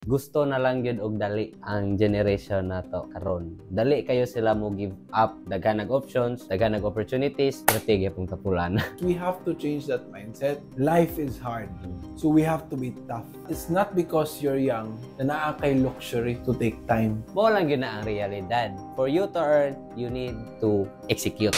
Gusto na lang gyud og dali ang generation nato karon. Dali kayo sila mo give up, daghan nag options, daghan nag opportunities, pero tige pong tapulan. We have to change that mindset. Life is hard. So we have to be tough. It's not because you're young na naa kay luxury to take time. Mao lang gyud na ang realidad. For you to earn, you need to execute.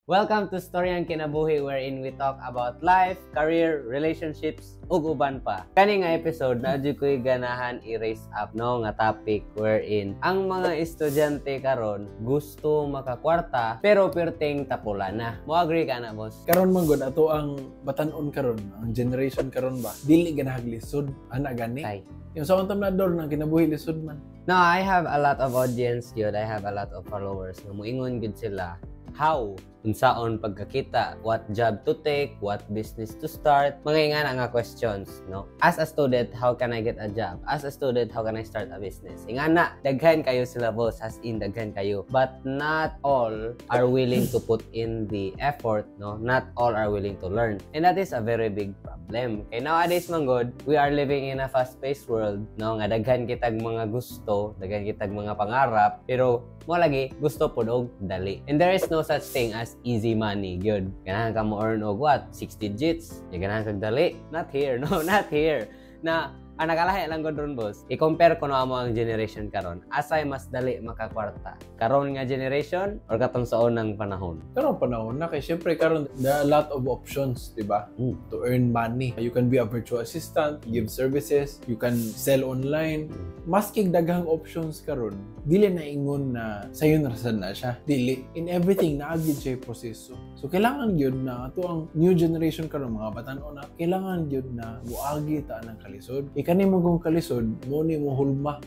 Welcome to Storyang Kinabuhi, wherein we talk about life, career, relationships, ug uban pa. Kani nga episode na jud ko'y ganahan i-raise up, no, nga topic wherein ang mga estudyante karon gusto makakwarta pero perting tapula na. Mo agree ka na, boss? Karon man gud, ato ang batan-on karon, ang generation karon ba, dili ganahag lisod ana gani. Kay. Yung sa untang na door ng kinabuhi, lisod man. No, I have a lot of audience gyud. I have a lot of followers nga muingon gyud sila how, unsaon pagkakita, what job to take, what business to start, mga ingana nga questions, no? As a student, how can I get a job? As a student, how can I start a business? Ingana, daghan kayo sila, boss, as in daghan kayo. But not all are willing to put in the effort, no? Not all are willing to learn. And that is a very big problem. Kay nowadays man gud, we are living in a fast-paced world, no? Nga daghan kitag mga gusto, daghan kitag mga pangarap, pero mo lagi gusto pod og dali. And there is no such thing as easy money gyud. Ganahan ka mo earn og what? 6 digits. Di ganahan kag dali? Not here, no, not here. Na ang nakalahi lang gud ron, boss. I-compare ko na mo ang generation karon. Asay mas dali makakwarta? Karon nga generation or katong sa unang panahon? Karon panahon na kay syempre karon there are a lot of options, di ba? To earn money. You can be a virtual assistant, give services, you can sell online. Maski daghang options karon, dili na ingon na sayon ra sad na siya. Dili. In everything naa gyud siya proseso. So kailangan gyud na ato ang new generation karon, mga batan-on na, kailangan gyud na muagi ta ng kalisod. Ikani mo kung kalisod, mo ni mo hulma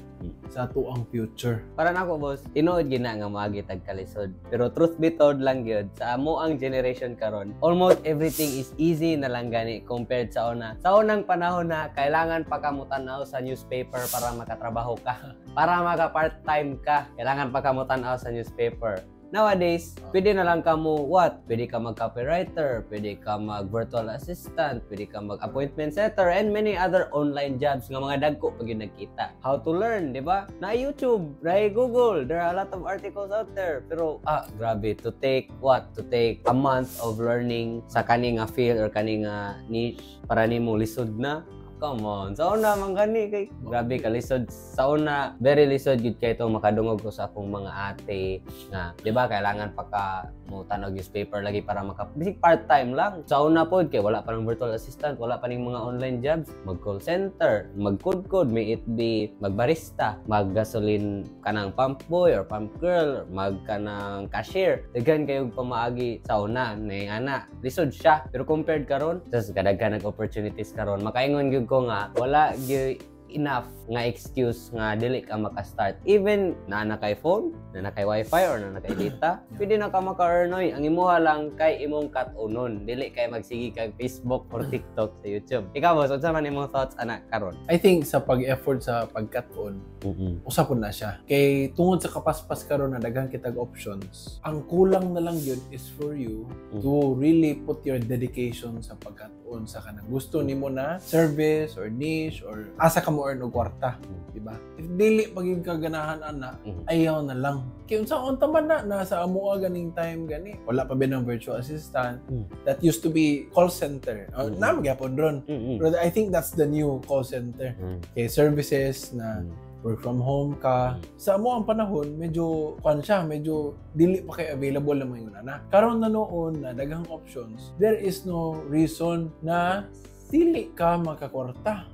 sa ato ang future. Para nako, boss, tinuod gyud na nga moagi tag kalisod. Pero truth be told lang gyud, sa amo ang generation karon, almost everything is easy na lang gani compared sa una. Sa unang panahon na kailangan pa ka mo tan-aw sa newspaper para makatrabaho ka. Para maka part-time ka, kailangan pa ka mo tan-aw sa newspaper. Nowadays, pwede na lang ka mo what? Pwede ka mag-copywriter, pwede ka mag-virtual assistant, pwede ka mag-appointment setter, and many other online jobs nga mga dagko pag yun nagkita. How to learn, di ba? Na YouTube, na Google, there are a lot of articles out there. Pero, grabe, to take what? To take a month of learning sa kani nga field or kani nga niche para nimo, lisod na. Come on. Sa una man gani kay grabe ka lisod. Sa una, very lisod gyud kay itong makadungog ko sa akong mga ate nga, 'di ba, kailangan pa ka mo tan-aw newspaper lagi para maka basic part-time lang. Sa una pod kay wala pa ng virtual assistant, wala pa ning mga online jobs, mag call center, mag-code, may it be magbarista, mag gasoline kanang pump boy or pump girl, mag kanang cashier. Daghan kayo pamaagi sa una, na ana, lisod siya. Pero compared karon, sa kadaghan nag opportunities karon, makaingon gyud ko nga wala gyud enough nga excuse nga dili ka maka-start. Even naa na kay phone, naa na kay wifi or naa na kay data, pwede na ka maka-earn oy. Ang imuha lang kay imong kat-unon. Dili kay magsige kag Facebook or TikTok sa YouTube. Ikaw, boss, unsa man imong thoughts ana karon? I think sa pag-effort sa pagkat-on, usa pud na siya. Kay tungod sa kapaspas karon na daghan kitag options, ang kulang na lang yun is for you to really put your dedication sa pagkat-on sa kanang gusto nimo na service or niche or asa ka mo earn og kwarta, di ba? If dili pagig kaganahan ana, ayaw na lang. Kay unsa unta man na nasa amoa ganing time gani. Wala pa ba ng virtual assistant? That used to be call center. Oh, naa gyapon ron. Pero I think that's the new call center. Kay services na work from home ka. Sa amo ang panahon, medyo kwan siya, medyo dili pa kay available na mga na. Karon na noon na daghang options, there is no reason na dili ka makakwarta.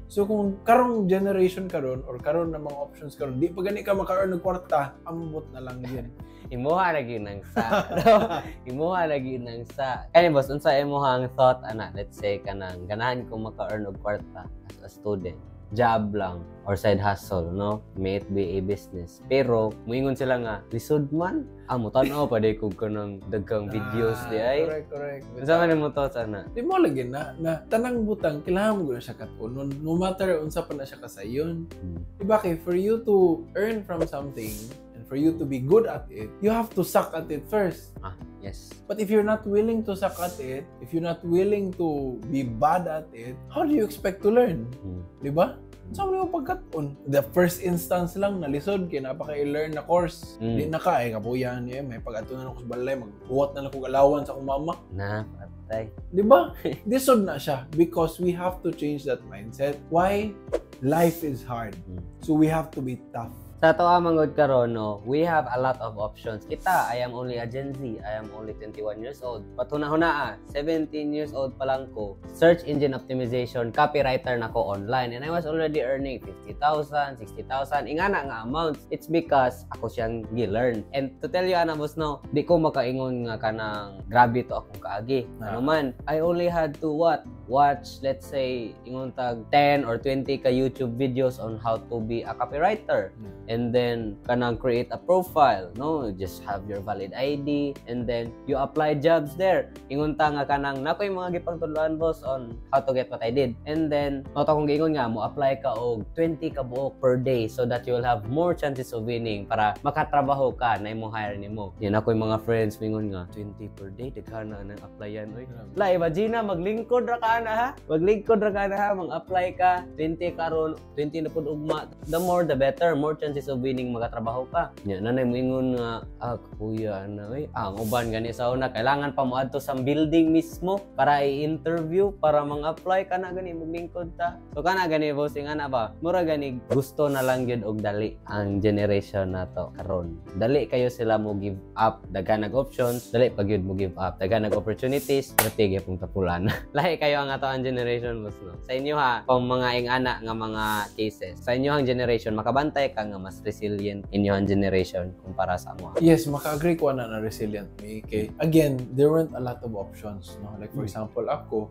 So kung karong generation karon or karon na mga options karon, di pa gani ka maka-earn og kwarta, ambot na lang yun. Imuha lagi nang sa. No? Imuha lagi nang sa. Kani, boss, unsa imuhang thought ana? Let's say kanang ganahan ko maka-earn og kwarta as a student. Job lang or side hustle, no? May it be a business. Pero muingon sila nga lisod man. Ah, mo tan-aw pa day kog kanang daghang videos di ay. Correct, correct. Unsa man imong thoughts ana? Di mo lagi na, na tanang butang, kailangan mo gud siya kat-unon. No matter unsa pa na siya kasayon. Diba kay for you to earn from something and for you to be good at it, you have to suck at it first. Ah, yes. But if you're not willing to suck at it, if you're not willing to be bad at it, how do you expect to learn? Di ba? Sa mo pagkat-on? The first instance lang, nalisod, kay naa pa kay i-learn na course. Di na ka, eh, kapuyan niya, may pag-ato na lang ko sa balay, magbuhat na lang kong allowance sa akong mama. Na, patay. Di ba? Lisod na siya because we have to change that mindset. Why? Life is hard. So we have to be tough. Sa ato manggod karon, no, we have a lot of options. Kita, I am only a Gen Z. I am only 21 years old. But huna-huna, 17 years old pa lang ko, search engine optimization, copywriter na ko online. And I was already earning 50,000, 60,000, ingana nga amounts. It's because ako siyang gi-learn. And to tell you, ana, boss, no, di ko makaingon nga kanang grabe to akong kaagi. Ano man, I only had to what? Watch, let's say, ingon tag 10 or 20 ka YouTube videos on how to be a copywriter. And then kanang create a profile, no, just have your valid ID and then you apply jobs there. Ingon ta nga kanang naa koy mga gipangtudloan, boss, on how to get what I did. And then mao to akong giingon nga mo apply ka og 20 ka buok per day so that you will have more chances of winning para makatrabaho ka na imo hire nimo. Yan ako yung mga friends mingon nga 20 per day, daghan na nang applyan oy. La, imagine na maglingkod ra ka na ha. Maglingkod ra ka na ha, mag-apply ka 20 karon, 20 na pud ugma. The more the better, more chances of winning, makatrabaho ka. Nya nanay moingon nga ah kuya na oy. Ah, ang uban gani sa una kailangan pa mo adto sa building mismo para i-interview, para mang-apply ka na gani maglingkod ta. So kana gani, boss, nga na ba? Mura gani gusto na lang gyud og dali ang generation nato karon. Dali kayo sila mo give up, daghan nag options, dali pa gyud mo give up. Daghan nag opportunities, pero tige pong tapulan. Lahi kayo ang ato ang generation, boss, no. Sa inyo ha, kung mga ingana nga mga cases, sa inyo ang generation makabantay ka nga mas resilient inyo ang generation kumpara sa amo? Yes, maka-agree ko na resilient me. Kay, again, there weren't a lot of options. No? Like for example, ako,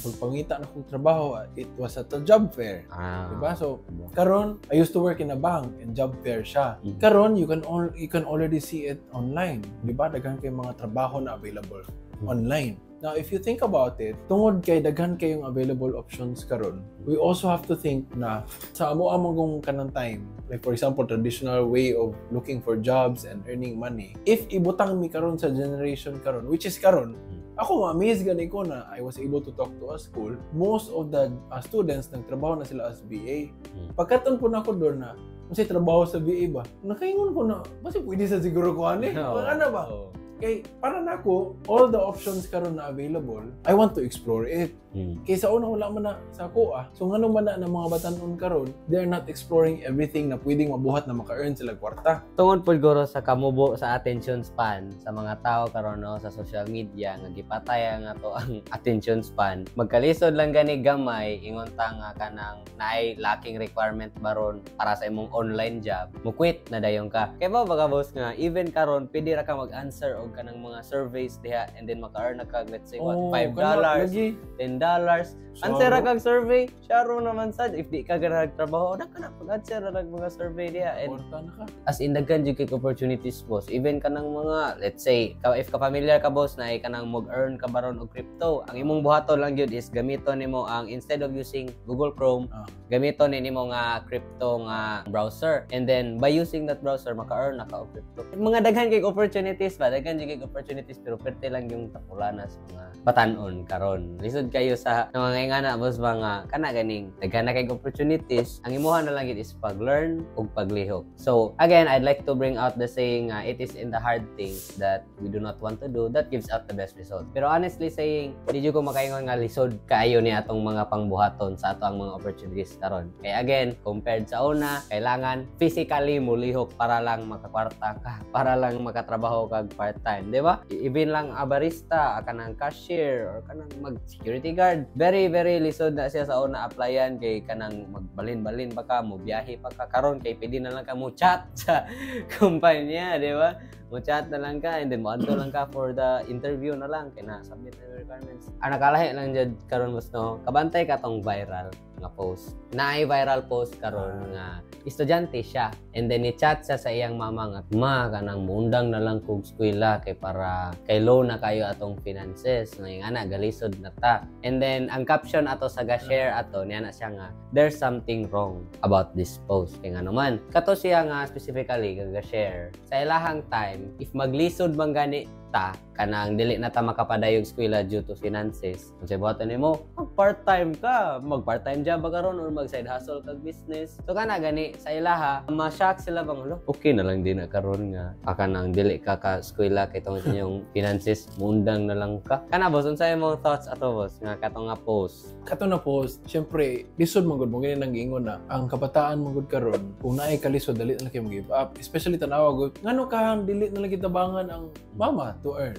pagpangita na kong trabaho, it was at a job fair. Diba? So, karon I used to work in a bank and job fair siya. Karon you can already see it online. Diba? Daghan kay mga trabaho na available online. Now, if you think about it, tungod kay daghan kayong available options karon, we also have to think na sa amo among kung kanang time, like for example, traditional way of looking for jobs and earning money, if ibutang mi karon sa generation karon, which is karon, ako ma-amaze gani ko na I was able to talk to a school. Most of the students nagtrabaho na sila as VA. Pagkaton po na ako doon na, kasi trabaho sa VA ba? Nakaingon ko na, basta pwede sa siguro ko ani. Ano ba? Oo. Kay para nako, all the options karon na available, I want to explore it. Kay sa una wala man na sa ako ah. So ngano man na ng mga batanon karon, they are not exploring everything na pwedeng mabuhat na maka-earn sila kwarta. Tungod po guro sa kamubo sa attention span sa mga tao karon, no, sa social media nga gipatay ang ato ang attention span, magkalisod lang gani gamay. Ingon ta nga kanang naay lacking requirement baron para sa imong online job, mo quit na dayon ka. Kay ba baga, boss, nga even karon pwede ra ka mag-answer og kanang mga surveys diha and then maka-earn na kag, let's say, what, Oh, $5, kana, lagi. $10. Answer ra kag survey, syaro naman sad. If di ka ganahan trabaho na ka na pag-answer ra kag mga survey diha and Kwarta na ka. As in daghan jud kay opportunities, boss. Even kanang mga, let's say ka, if ka familiar ka, boss, na ay kanang mag-earn ka baron og crypto, ang imong buhaton lang gyud is gamiton nimo ang, instead of using Google Chrome, gamiton ni nimo nga crypto nga browser and then by using that browser maka-earn na ka og crypto. Mga daghan kay opportunities ba, daghan jud kay opportunities, pero perte lang yung tapulana sa mga batanon karon. Lisod kayo sa mga ingana, boss ba, nga kana ganing daghan na kay opportunities, ang imuha na lang gyud is pag-learn ug paglihok. So again, I'd like to bring out the saying nga it is in the hard things that we do not want to do that gives out the best result. Pero honestly saying, di jud ko makaingon nga lisod kaayo ni atong mga pangbuhaton sa ato ang mga opportunities karon. Kaya again, compared sa una, kailangan physically mulihok para lang makakwarta ka, para lang makatrabaho kag part-time, di ba? Even lang a barista, kanang cashier or kanang mag security guard, very very lisod na siya sa una applyan kay kanang magbalin-balin pa ka, mo biyahe pa ka. Karon kay pwede na lang ka mo chat sa kumpanya, di ba? Mo chat na lang ka and then mo adto lang ka for the interview na lang kay na submit na yung requirements. Ang nakalahi lang jud karon, boss, no, kabantay ka tong viral nga post. Naay viral post karon nga estudyante siya and then ni chat siya sa iyang mama nga, "Ma, kanang muundang na lang kog eskwela kay para kay low na kayo atong finances ngayon ana, galisod na ta." And then ang caption ato sa ga-share ato niya na siya nga there's something wrong about this post, kay ngano man kato siya nga specifically ga-share sa ilahang time, if maglisod man gani ta kanang dili na ta makapadayog eskwela due to finances. Unsay buhaton nimo? Mag part-time ka, mag part-time job ba karon or mag side hustle kag business. So kana gani sa ilaha, ma-shock sila bang, "Hala, okay na lang din na karon nga kanang dili ka ka eskwela kay tungod sa inyong finances, mundang na lang ka." Kana, boss, unsay imong thoughts ato, boss, nga katong nga post? Kato na post, syempre, lisod man gud mo gani nang giingon na ang kabataan man gud karon, kung naay kalisod, dali na lang kayo mag-give up. Especially tanawa gud, ngano ka dili na lang gitabangan ang mama to earn?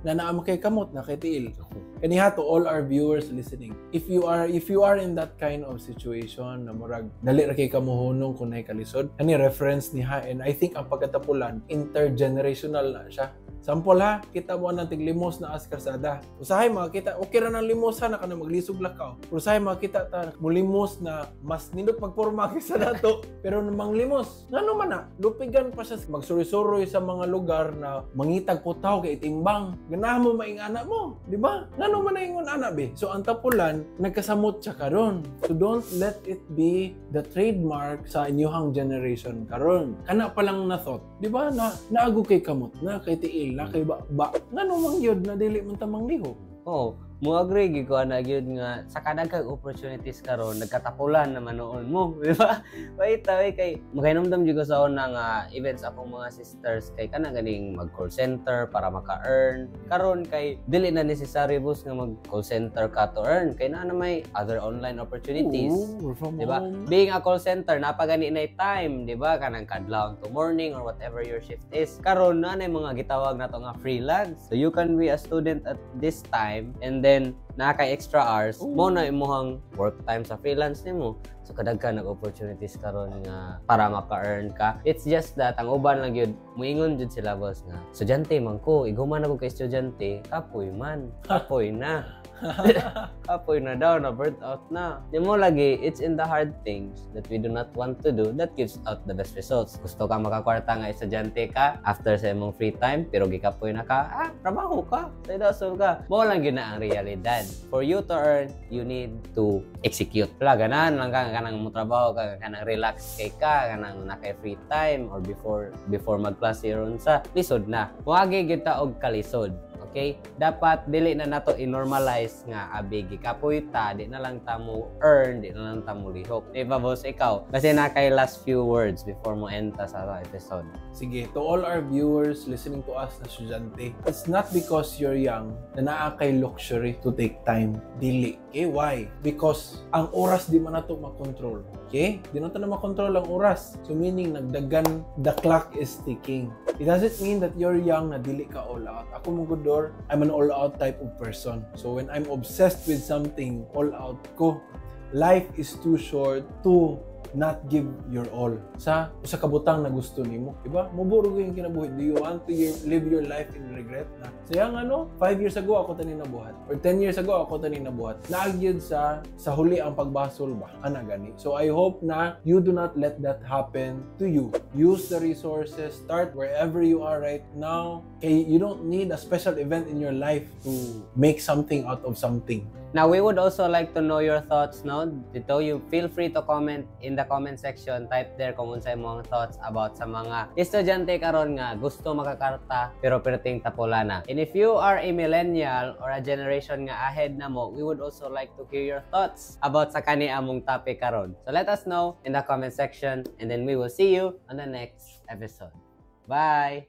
Na naa man kay kamot na kay tiil. Kaniha, to all our viewers listening, if you are in that kind of situation na murag dali ra kay kamuhunong kung naay kalisod, kani reference niha, and I think ang pagkatapulan intergenerational na siya. Sample ha, kita mo nang tiglimos na as karsada. Usahay makita, okay ra nang limos ha, na kana maglisog lakaw. Pero usahay makita ta mulimos na mas nindot magporma kaysa nato. Pero manglimos, ngano man na, lupigan pa siya magsuroy-suroy sa mga lugar na mangitag putaw kay itimbang. Ganahan mo maingana mo, di ba? Ngano man na ingon ana be? So ang tapulan, nagkasamot siya karon. So don't let it be the trademark sa inyuhang generation karon. Kana pa lang na thought, di ba? Na naago kay kamot, na kay tiil, na kay ba, ba. Ngano man gyud na dili man ta manglihok? Oh, mo agree gyud ko ana gyud nga sa kadaghang opportunities karon, nagkatapulan naman noon mo, di ba? Wait, tawi kay makahinumdom gyud ko sa una nga events akong mga sisters kay kana ganing mag call center para maka-earn. Karon kay dili na necessary, boss, nga mag call center ka to earn kay naa na may other online opportunities. Oo, work from Di ba? home. Being a call center, napagani na time, di ba? Kanang kadlawon to morning or whatever your shift is. Karon na na mga gitawag nato nga freelance. So you can be a student at this time and then naa kay extra hours, mo na imuhang work time sa freelance nimo. So kadaghan nag opportunities karon nga para maka-earn ka. It's just that ang uban lang gyud muingon jud sila, boss, nga estudyante man ko, iguman ako kay estudyante, kapoy man, kapoy na. Kapoy na daw, na burnt out na. Di mo lagi, it's in the hard things that we do not want to do that gives out the best results. Gusto ka makakwarta nga estudyante ka after sa imong free time, pero gikapoy na ka, ah, trabaho ka, side hustle ka. Mo lang gyud na ang realidad. For you to earn, you need to execute. Wala, ganahan lang ka, kanang mo trabaho ka, kanang relax kay ka, kanang na kay free time or before mag-klase ron sa lisod na. Muagi gyud ta og kalisod. Okay? Dapat dili na nato i-normalize nga abi gikapoy ta, di na lang ta mo earn, di na lang ta mo lihok. Di ba, boss, ikaw? Kasi na kay last few words before mo end ta sa episode. Sige, to all our viewers listening to us na estudyante, it's not because you're young na naa kay luxury to take time. Dili. Okay, why? Because ang oras di man nato makontrol. Okay? Di nato na makontrol ang oras. So meaning, nagdagan, the clock is ticking. It doesn't mean that you're young na dili ka all out. Ako mo gudor, I'm an all out type of person. So when I'm obsessed with something, all out ko. Life is too short to not give your all sa usa ka butang na gusto nimo, di ba? Muburo yung kinabuhi. Do you want to live your life in regret na sayang ano, 5 years ago ako tani nabuhat or 10 years ago ako tani nabuhat? Naagyod sa huli ang pagbasol ba ana gani. So I hope na you do not let that happen to you. Use the resources, start wherever you are right now, kay you don't need a special event in your life to make something out of something. Now, we would also like to know your thoughts, no? Dito, you feel free to comment in the comment section. Type there kung unsay imong thoughts about sa mga estudyante karon nga gusto makakarta pero perting tapulana. And if you are a millennial or a generation nga ahead na mo, we would also like to hear your thoughts about sa kani among topic karon. So let us know in the comment section and then we will see you on the next episode. Bye!